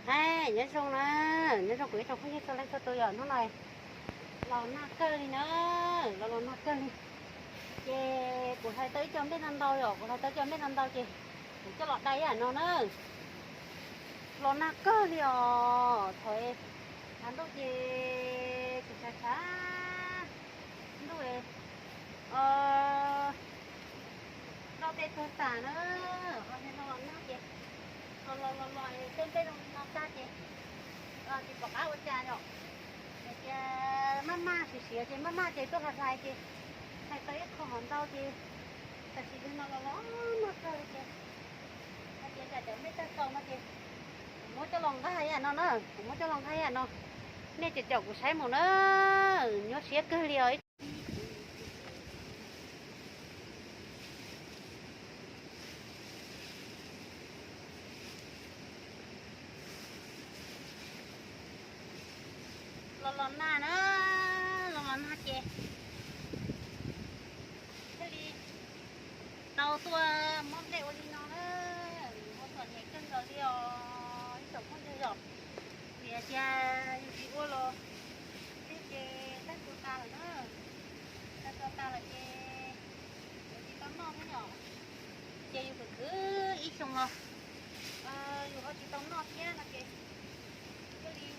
Hais nyob zoo na, nyob zoo kuv ib tsoom phooj ywg txhua leej txhua tus yom, hnub no los nag kawg li na, los los nag kawg li. Ces kuv hlais tau ib co nplej ntau ntau yom, kuv hlais tau ib co nplej ntau ntau ces kuv coj los dai ib yam no na. Los nag kawg li os, thaum, thaum ntuj ces tshav tshav ntuj, nroj tej tuag tas na, ho no los nag ces los los los los tej nplej zoo li no tag ces tsis pom qab ua cas yom. Hais tias maj maj siav siav ces maj maj ces tuaj hlais hlais ces hlais tau ib qho hov ntau ces tam sim no los los nag kawg li ces hais tias tsam cov nplej tag tau no ces kuv muab coj los nqa ib yam no na, kuv muab coj los nqa ib yam no. Nej caum caum kuv saib mus na, nyuaj siab kawg li os. Los los nag na, los los nag ces thiaj li tau tuaj muab nplej ua li no na. Ua txom nyem kawg nkaus li os ib tsoom phooj ywg yom. Vim hais tias yus tsis ua los tej ces tag tua tas lawm na, tag tua tas lawm ces yus tsis tau noj thiab yom. Ces yus khwv khwv ib xyoo los yus ho tsis tau noj thiab no ces thiaj li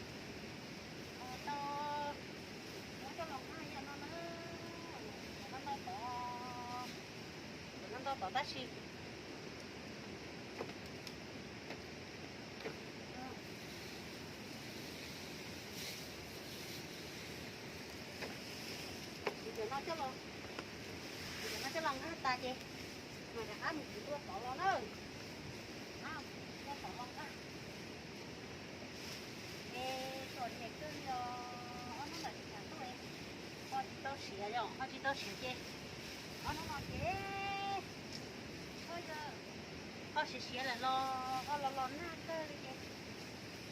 tau muab coj los nqa yam no na. Cov no ntau tod, cov no ntau tod tab sis kuv cov no coj los, kuv cov no coj los nqa tas ces mas rov qab mus kwv dua tod los na. Rov qab mus kwv dua tod los nqa. Es txom nyem kawg li os, ob hnub ntawd tsis kam tuaj, ho tsis tau siav yom, ho tsis tau siav ces ob hnub no ces ho siav siav lawm los ho los los nag kawg li ces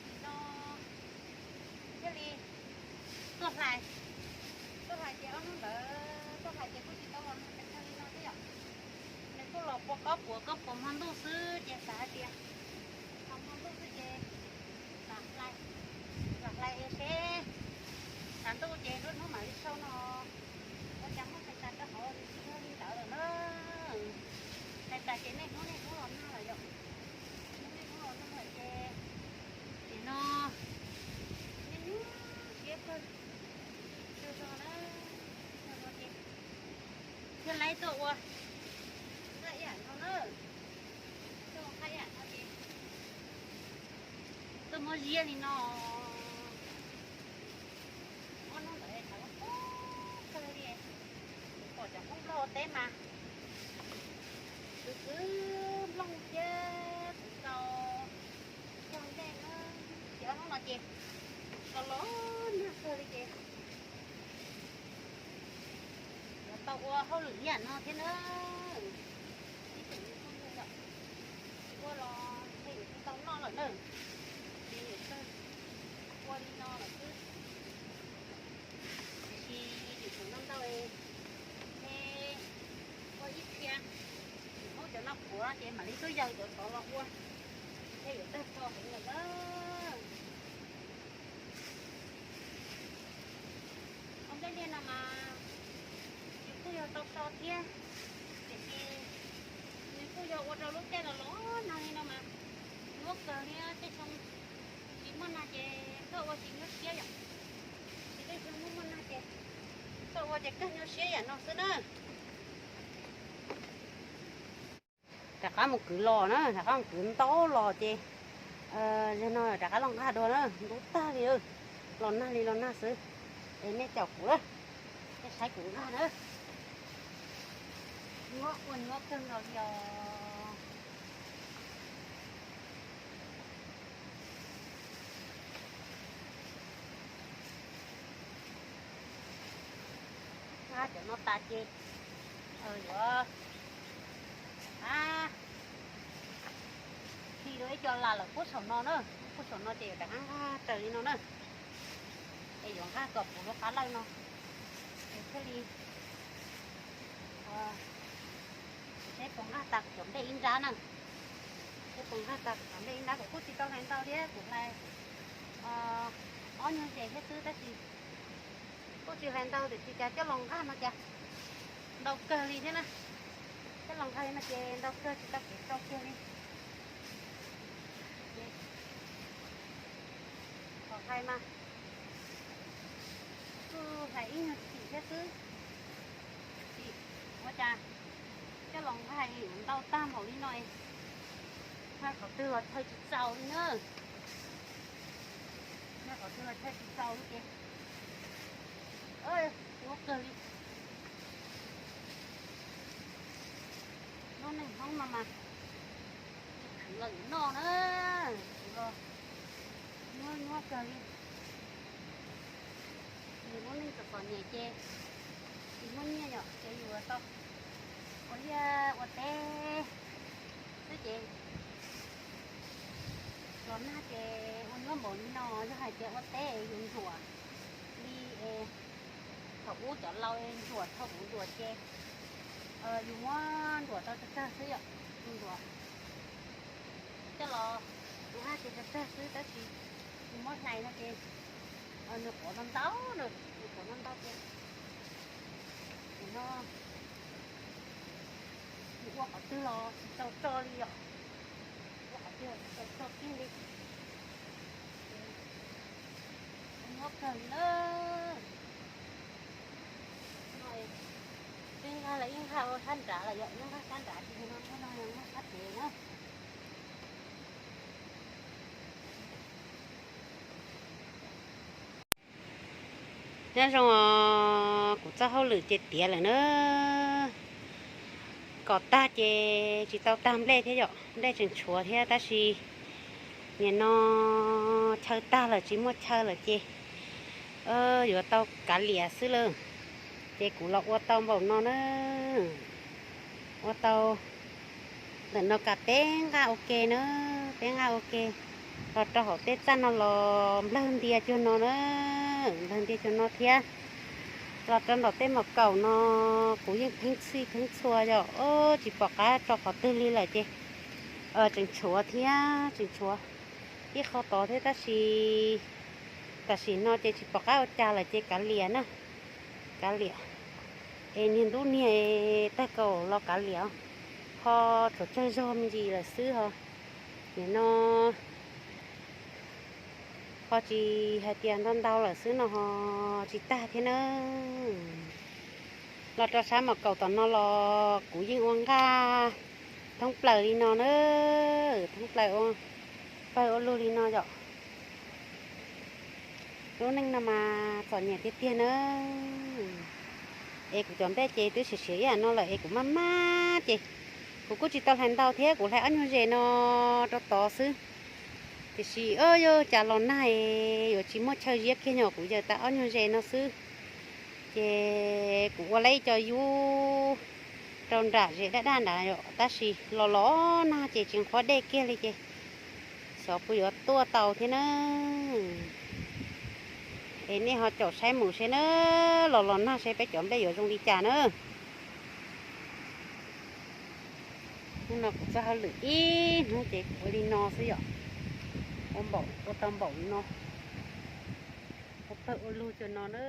nim no thiaj li tuaj hlais, tuaj hlais ces ob hnub ntawd tuaj hlais ces kuj tsis tau los nag tas kawg li no thiab yom. Nws kuj los pua kob puav kob puav hmo ntuj xwb ces xav hais tias los hmo ntuj xwb ces lam hlais, lam hlais es seb tshav ntuj ces lub hnub mam li sau no. Ua cas muab hlais tas rau hauv nws tsis yog li ntawd lawm na. Hlais tas ces niaj hnub niaj hnub los nag lawm yom. Niaj hnub niaj hnub los nag lawm ces nim no niaj hnub siab kawg. Tsaug zog na, tsaug zog ces thiaj li tuaj ua nqaij ib yam no na. Tuaj ua nqaij ib yam no ces tuaj muab ziab li no. Ob hnub ntawd tshav kub kawg li, pom cov Hmoob Nplog ua teb mas kwv kwv nplooj thiab kwv tau cog nplej na. Ces ob hnub no ces los los nag kawg li ces yuav tau ua hauj lwm ib yam no thiab na. Ib tsoom phooj ywg yom, tsis ua los ntshe yuav tsis tau noj lawm na. Ces yuav tau ua li no lawm xwb. Tiam sis yus tseem ntau ntau, ntshe ua ib txhia, yus muab cov no puav ces mam li tuaj yaws cov tod los ua, ntshe yuav tag tso heev lawm na. Ua nplej liaj no mas yus kuj yog tau so thiab, tiam sis nws kuj yog ua rau lub caij los los nag li no mas nyuaj kawg li. Tej xyoo tsis muaj nag ces kawg ua tsis nyuaj siab yom, tsis tej xyoo muaj muaj nag ces kawg ua ces kawg nyuaj siab yam no xwb na. Rov qab mus kwv los na, rov qab mus kwv ntau los ces zaum no rov qab los nqa dua na, ntub tag li, los nag li los nag xwb. Es nej caum kuv na, nej saib kuv nqa na. Nyuaj ua nyuaj kawg nkaus li os. Nqa cov no tas ces yuav a, khi dua ib co las lawm puag saum no na, puag saum no ces yuav rov qab nqa raws li no na. Es yuav nqa kom puv lub qab lawj no es thiaj li, seb puas nqa tas kuv cov nplej ib nrab na. Kuv tus nqaj tas kuv nqa ib nrab, kuv kuj tsis tau hlais ntau thiab, kuv hlais ob nyuag zes thiab xwb tab sis kuj tsis hlais ntau, tiam sis cas coj los nqaj no cas ntau kawg li thiab na. Coj los nqaj li no ces ntau kawg, tsis tau kev tsau kiag li. Ces thaum hlais mas kuj hlais ib nyuag chim thiab xwb, tab sis ua cas coj los nqaj ntau tag npaum li no, nqaj qhov twg los chaw tsis txaus li na. Nqaj qhov twg los chaw tsis txaus li ces ua kawg li. Lub neej Hmoob no mas khwv los yuav noj na, khwv los nyuaj nyuaj kawg li. Yus lub neej txom txom nyem ces tsis muaj nyiaj yom, ces yus tau ua liaj ua teb xwb ces los nag ces ua nyuaj npaum li no, yog hais tias ua teb yus ntsuam li es thaum ub cov laus ntsuam, thaum kuv ntsuam ces yus muab ntsuam tau tsawg tsawg xwb yom, ntsuam coj los ua haj ces tsawg tsawg xwb, tab sis yus muab hlais no ces nws quav ntau ntau, nws quav ntau ntau ces no yus ua qhov twg los tsis tau tso li yom, ua qhov twg los tsis tau tso kiag li. Ua nyuaj kawg li na. Twb nqaj lawm, ib nqaj ua sab nrad lawm yom, ib nqaj sab nrad ces no nqaj no yog nqaj sab pem na. Nyob zoo os, kuv txoj hauj lwm ces tiav lawm na. Kom tag ces tsis tau tag nplej thiab yom, nplej tseem tshuav thiab tab sis nim no chaw tag lawm tsis muaj chaw lawm ces yuav tau kav liam xwb lawm. Ces kuv los ua tau npaum no na, ua tau ntawm no kam peb nqaj ua ke na, peb nqaj ua ke los rau hauv tej txaj no los nplawg ntia cuag no na, nplawg ntia cuag no thiab. Los rau nraum tej mom kaum no kuv yeej pheeb txhij pheeb txhua yom, tsis pom qab tso qhov twg li lawm ces tseem tshuav thiab, tseem tshuav ib qho tod thiab tab sis tam sim no ces tsis pom qab ua cas lawm ces kav liam na, kav liam. Es niag ntub niag tag kaum los kav liam, ho tsuas tsawg zog me ntsis lawm xwb ho. Nim no ho tsis hais tias ntau ntau lawm xwb no ho tsis tag thiab na. Los rau sab mom kaum tom no los kuv yeej ua nqaj thoob plaws li no na, thoob plaws ua pawg ua lug li no yom. Lub neej no mas txom nyem tiag tiag na. Es kuv cov nplej ces twb siav siav ib yam no lawm es kuv maj maj ces kuv kuj tsis tau hlais ntau thiab, kuv hlais ob nyuag zes no rau tod xwb. Tiam sis yog cas los nag es yuav tsis muaj chaw ziab kiag, nyuam kuv yawm tas ob nyuag zes no xwb. Ces kuv ua lawm ib co yub rau nram zes daj daj nrad yom, tab sis los los nag ces tsis nqhuab dej kiag li ces xyov puas yuav tuaj tau thiab na. Es nej ho caum saib mus seb na, los los nag seb peb cov nplej yuav zoo li cas na. Hnub no kuv txoj hauj lwm ib hnub ces kuv ua li no xwb yom. Ua npaum, ua tau npaum no, ua pawg ua lug cuag no na.